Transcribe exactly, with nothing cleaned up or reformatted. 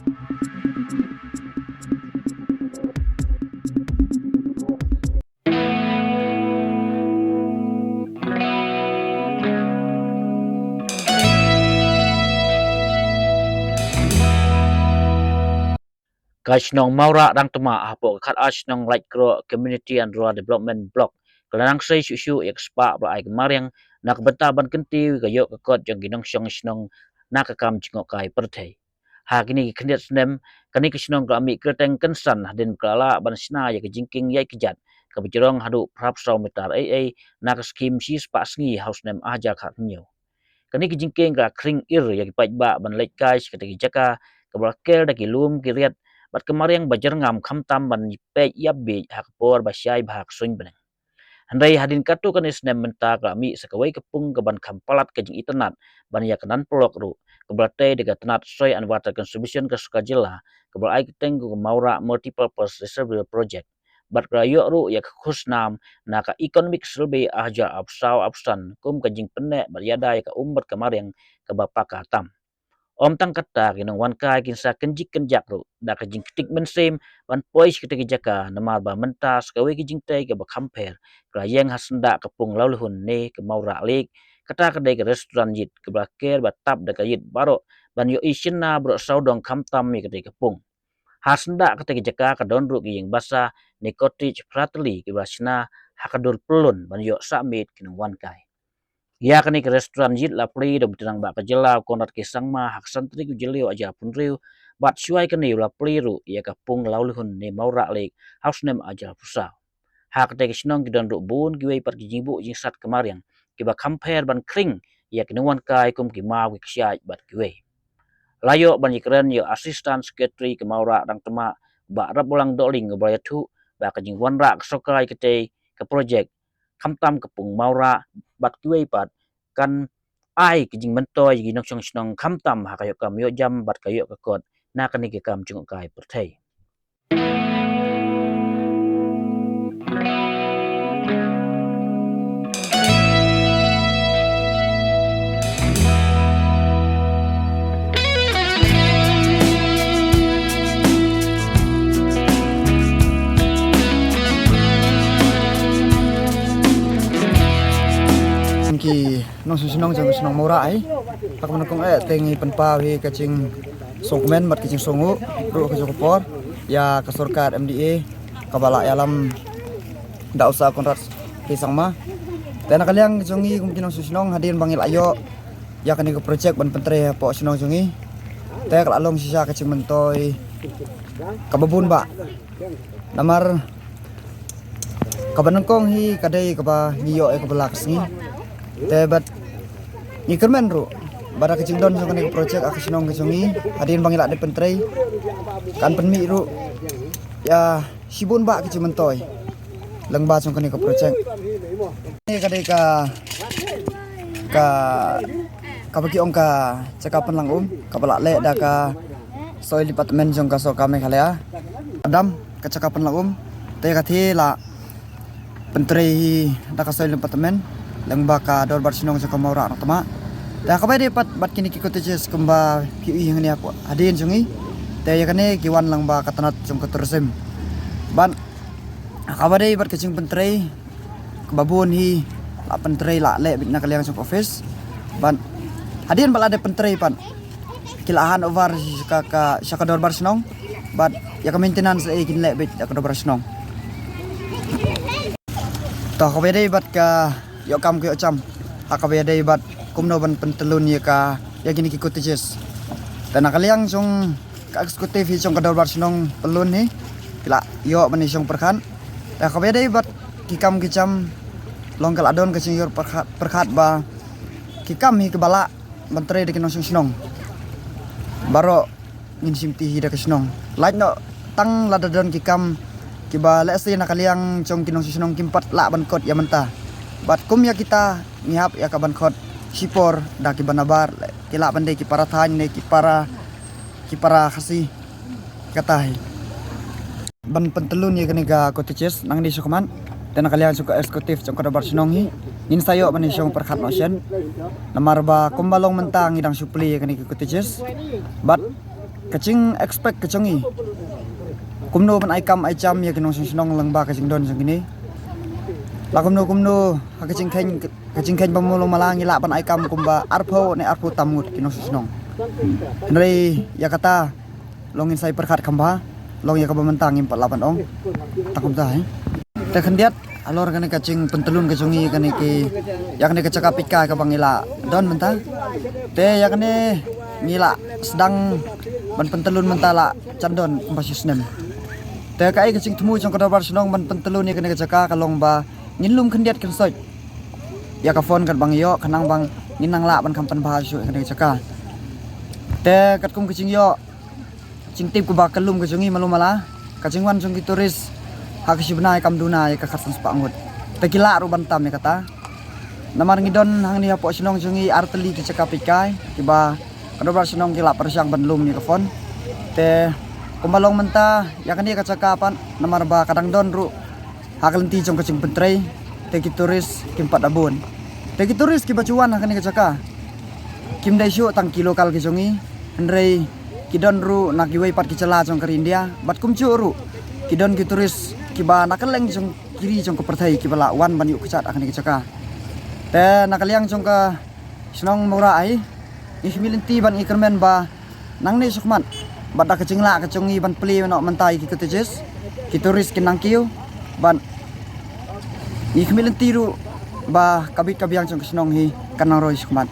Ka shnong Mawrah Rangtma hapoh ka khatar shnong Laitkroh Community and Rural Development Block ka la nang sei shuh shuh ïa ka spah ba la ai ka mariang na ka bynta ban kyntiew ïa ka ïoh ka kot jong ki nongshong shnong na ka kam jngohkai pyrthei. Ha kine ki khyndiat snem kane ka shnong ka la mih kyrteng kynsan hadien ka la lah ban shna ïa ka jingkieng ïaid kjat kaba jrong haduh phra phew saw meter ei ei na ka skhim shispah sngi ha u snem ar hajar khathynñiew. Kane ka jingkieng ka la khring ir ïa ki paidbah ban leit kai sha kata ka jaka kaba la ker da ki lum ki riat bad ka mariang ba jyrngam khamtam ban peit ïap bieit ha ka por ba shai bha ka suiñ bneng. Hynrei hadien katto katne snem mynta ka la mih sa kawei ka pung kaban kham palat ka jingitynnad ban ïa ka nang paralok ruh kaba la tei da ka tnat Soil and Water Conservation ka sorkar jylla kaba la ai kyrteng ka Mawrah Multipurpose Reservoir Project. Bad ka la ïoh ruh ïa ka khusnam na ka Economic Survey ar hajar arphew saw arphew san kum ka jingpynneh bad ïada ïa ka um bad ka mariang kaba paka tam. Ym tang katta, ki nongwan kai kin sa kynjik kynjak ruh da ka jingktik mynsiem ban poi sha kata ka jaka namar ba mynta sa kawei ka jingtei kaba kham pher ka la ïeng ha syndah ka pung Lawlyhun ne ka Mawrah Lake. Kata ka dei ka restaurant ïit kaba la ker ba tap da ka ïit baroh ban ïohi shynna baroh sawdong khamtam ïa kata ka pung. Ha syndah kata ka jaka ka don ruh ki ïing basa ne cottage phra tylli kiba la shna ha ka dur pyllun ban ïoh sah miet ki nongwan kai. Ïa kane ka restaurant ïit la plie da u Myntri Rangbah ka jylla u Conrad K Sangma ha ka san tarik u Jylliew ar hajar arphew hynriew bad shuwa ïa kane u la plie ruh ïa ka pung Lawlyhun ne Mawrah Lake ha u snem ar hajar arphew saw. Ha kata ka shnong ki don ruh bun kiwei pat ki jingbuh jingsat ka mariang kiba kham pher ban khring ïa ki nongwan kai kum ki maw, ki kshaid bad kiwei. La ïoh ban ïakren ïa u Assistant Secretary ka Mawrah Rangtma, Bah Rapbalang Dohling, uba la ïathuh ba ka jingwanrah ka sorkar ïa katei ka projek khamtam ka pung Mawrah bad kiwei pat kan ai ka jingmyntoi ïa ki nongshong shnong khamtam ha ka ïoh kam ïoh jam bad ka ïoh ka kot na kane ka kam jngohkai pyrthei. Ki nongshong shnong jong ka shnong Mawrah hi, ha kaba nyngkong eh te ngi pynpaw hi ka jingsngewkmen bad ka jingsngewnguh ruh ka jong ka por ïa ka sorkar M D A kaba la ïalam da u Sir Conrad K Sangma. Te na ka liang jong ngi kum ki nongshong shnong, hadien ba ngi la ïoh ïa kane ka projek ban pyntrei hapoh shnong jong ngi, te ka la long shisha ka jingmyntoi kaba bun bah. Namar kaba nyngkong hi ka dei kaba ngi ïoh ïa kaba la ka sngi. Te bad ngi kyrmen ruh ba da ka jingdon jong kane ka projek ha ka shnong ka jong ngi, hadien ba ngi la dep pyntrei, kan pynmih ruh ïa shibun bah ka jingmyntoi lyngba jong kane ka projek. Kane ka dei ka, ka, kaba ki ong ka jaka pynlang um kaba la leh da ka Soil Department jong ka sorkar Meghalaya. Dam ka jaka pynlang um, te ka thie la pyntrei hi da ka Soil Department lyngba ka dorbar shnong jong ka Mawrah Rangtma. Te kaba dei pat bad kine ki cottages kumba ki ïohi hangne hapoh hadien jong ngi, te ïa kane ki wan lyngba ka tnat jong ka tourism. Bad kaba dei bad ka jingpyntrei kaba bun hi la pyntrei, la leh beit na ka liang jong ka office. Bad hadien ba la dep pyntrei pat ki la hand over sha ka, ka, sha ka dorbar shnong. Bad ïa ka maintenance eh kin leh beit ïa ka dorbar shnong. To kaba dei bad ka ïoh kam ka ïoh jam ha kaba dei bad kumno ban pyntyllun ïa ka, ïa kine ki cottages. Te na ka liang jong ka executive hi jong ka dorbar shnong pyllun hi ki la ïoh ban ïashong pyrkhat. Te kaba dei bad ki kam ki jam, long ka la don ka jingïoh pyrkhat, pyrkhat ba ki kam hi kiba lah ban trei da ki nongshong shnong. Baroh ngin shim ti hi da ka shnong. Lait noh tang lada don ki kam kiba lehse na ka liang jong ki nongshong shnong kim pat lah ban khot ïa mynta. Bad kum ïa kita ngi hap ïa ka ban khot shipor da kiba nabar, ki lah ban dei ki para thaiñ ne ki para, ki para Khasi. Kata hi ban pyntyllun ïa kane ka cottages nangne sha khmat. Te na ka liang jong ka executive jong ka dorbar shnong hi ngin sa ïoh ban ïashong pyrkhat noh shen. Namar ba kumba long mynta ngi dang shu plie ïa kane ka cottages. Bad Ka jing expect ka jong i, kumno ban ai kam ai jam ïa ki nongshong shnong lyngba ka jingdon jong kine. La kumno kumno ha ka jingkheiñ, ka jingkheiñ ba mulu mala ngi lah ban ai kam kumba arphew ne arphew tam ngut ki nongshong shnong. Hynrei ïa kata long ngin sa ïa pyrkhat kham bha, long ïa kaba mynta ngim pat lah ban ong. Tang kumta hi. Te khyndiat halor kane ka jingpyntyllun ka jong i kane ki, ïa kane ka jaka peitkai kaba ngi la don mynta. Te ïa kane ngi la sdang ban pyntyllun mynta la jan don kumba shi snem. Te kaei ka jingthmu jong ka dorbar shnong ban pyntyllun ïa kane ka jaka ka long ba ngin lum khyndiat khynsoit ïa ka fund katba ngi ïoh khnang ba ngin nang lah ban kham pynbha shuh ïa kane ka jaka. Te katkum ka jingïoh jingtip kaba kyllum ka jong i malu mala, ka jingwan jong ki tourist ha ka shi bnai kam duna ïa ka khatsan spah ngut. Te ki lah ruh ban tam ïa kata. Namar ngi don hangne hapoh shnong jong i artylli ki jaka peitkai kiba ka dorbar shnong ki la pyrshang ban lum ïa ka fund. Te kumba long mynta ïa kane ka jaka pat namar ba ka dang don ruh ha ka lynti jong ka jingpyntrei, te ki tourist kim pat da bun. Te ki tourist kiba ju wan ha kane ka jaka kim dei shuh tang ki local ki jong i, hynrei ki don ruh na kiwei pat ki jylla jong ka ri India bad kumjuh ruh ki don ki tourist kiba na kylleng jong ki ri jong ka pyrthei kiba la wan ban ïuh kjat ha kane ka jaka. Te na ka liang jong ka shnong Mawrah hi, ngi khmih lynti ban ïa kyrmen ba nangne shakhmat bad da ka jinglah ka jong i ban plie noh mynta ïa ki cottages, ki tourist kin nang kiew bad ngi khmih lynti ruh ba ka bit ka biang jong ka shnong hi kan nang roi shakhmat.